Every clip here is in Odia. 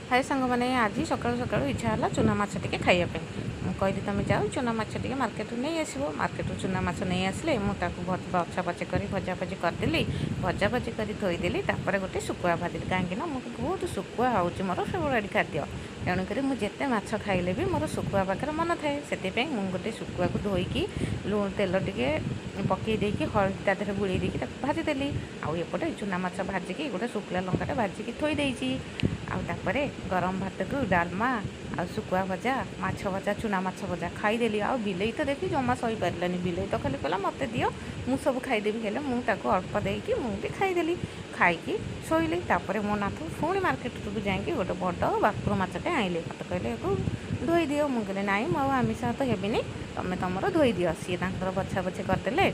ହାଏ ସାଙ୍ଗମାନେ, ଆଜି ସକାଳୁ ସକାଳୁ ଇଚ୍ଛା ହେଲା ଚୁନା ମାଛ ଟିକେ ଖାଇବା ପାଇଁ। ମୁଁ କହିଲି, ତୁମେ ଯାଅ, ଚୁନା ମାଛ ଟିକେ ମାର୍କେଟରୁ ନେଇ ଆସିବ। ମାର୍କେଟରୁ ଚୁନା ମାଛ ନେଇ ଆସିଲେ, ମୁଁ ତାକୁ ବଛା ବଛି କରି ଭଜା ଭଜି କରିଦେଲି। ଭଜା ଭଜି କରି ଥୋଇଦେଲି। ତାପରେ ଗୋଟେ ଶୁଖୁଆ ଭାଜିଲି, କାହିଁକିନା ମୁଁ ବହୁତ ଶୁଖୁଆ ହେଉଛି ମୋର ଫେଭରାଇଟ୍ ଖାଦ୍ୟ। ତେଣୁକରି ମୁଁ ଯେତେ ମାଛ ଖାଇଲେ ବି ମୋର ଶୁଖୁଆ ପାଖରେ ମନ ଥାଏ। ସେଥିପାଇଁ ମୁଁ ଗୋଟେ ଶୁଖୁଆକୁ ଧୋଇକି, ଲୁଣ ତେଲ ଟିକେ ପକାଇ ଦେଇକି, ହଳଦୀ ତା ଦେହରେ ଗୋଳେଇ ଦେଇକି ତାକୁ ଭାଜିଦେଲି। ଆଉ ଏପଟେ ଚୁନା ମାଛ ଭାଜିକି ଗୋଟେ ଶୁଖିଲା ଲଙ୍କାଟା ଭାଜିକି ଥୋଇ ଦେଇଛି। ଆଉ ତାପରେ ଗରମ ଭାତକୁ ଡାଲମା ଆଉ ଶୁଖୁଆ ଭଜା, ମାଛ ଭଜା, ଚୁନା ମାଛ ଭଜା ଖାଇଦେଲି। ଆଉ ବିଲେଇ ତ ଦେଖି ଜମା ସହିପାରିଲାନି। ବିଲେଇ ତ ଖାଲି କହିଲା, ମୋତେ ଦିଅ, ମୁଁ ସବୁ ଖାଇଦେବି। ହେଲେ ମୁଁ ତାକୁ ଅଳ୍ପ ଦେଇକି ମୁଁ ବି ଖାଇଦେଲି। ଖାଇକି ଶୋଇଲି। ତାପରେ ମୋ ନାଥ ପୁଣି ମାର୍କେଟକୁ ଯାଇକି ଗୋଟେ ବଡ଼ ଭାକୁର ମାଛଟେ ଆଣିଲେ। ମୋତେ କହିଲେ, ଏକୁ ଧୋଇ ଦିଅ। ମୁଁ କହିଲି, ନାଇଁ, ମୁଁ ଆଉ ଆମିଷ ତ ହେବିନି, ତମେ ତମର ଧୋଇ ଦିଅ। ସିଏ ତାଙ୍କର ବଛା ବଛି କରିଦେଲେ।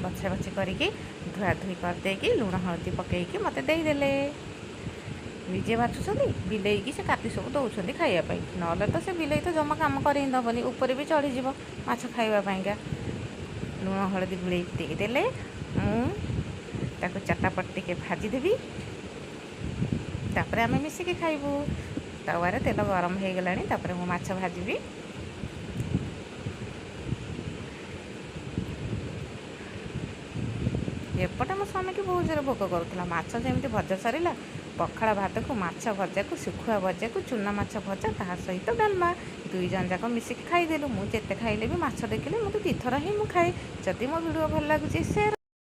ବଛା ବଛି କରିକି, ଧୁଆ ଧୁଇ କରିଦେଇକି, ଲୁଣ ହଳଦୀ ପକାଇକି ମୋତେ ଦେଇଦେଲେ। ନିଜେ ବାଛୁଛନ୍ତି, ବିଲେଇକି ସେ କାତି ସବୁ ଦେଉଛନ୍ତି ଖାଇବା ପାଇଁ। ନହେଲେ ତ ସେ ବିଲେଇ ତ ଜମା କାମ କରି ହିଁ ଦେବନି, ଉପରେ ବି ଚଢ଼ିଯିବ ମାଛ ଖାଇବା ପାଇଁକା। ଲୁଣ ହଳଦୀ ଗୋଳେଇକି ଦେଇଦେଲେ, ମୁଁ ତାକୁ ଚଟାପଟ ଟିକେ ଭାଜିଦେବି, ତାପରେ ଆମେ ମିଶିକି ଖାଇବୁ। ତାୱାରେ ତେଲ ଗରମ ହେଇଗଲାଣି, ତାପରେ ମୁଁ ମାଛ ଭାଜିବି। ଏପଟେ ମୋ ସ୍ୱାମୀକି ବହୁତ ଜୋରେ ଭୋକ କରୁଥିଲା। ମାଛ ଯେମିତି ଭଜା ସରିଲା, ପଖାଳ ଭାତକୁ, ମାଛ ଭଜାକୁ, ଶୁଖୁଆ ଭଜାକୁ, ଚୁନା ମାଛ ଭଜା, ତା ସହିତ ଡାଲମା, ଦୁଇ ଜଣ ଯାକ ମିଶିକି ଖାଇଦେଲୁ। ମୁଁ ଯେତେ ଖାଇଲେ ବି ମାଛ ଦେଖିଲେ ମୋତେ ଦୁଇଥର ହିଁ ମୁଁ ଖାଏ। ଯଦି ମୋ ଭିଡ଼ିଓ ଭଲ ଲାଗୁଛି, ସେୟାର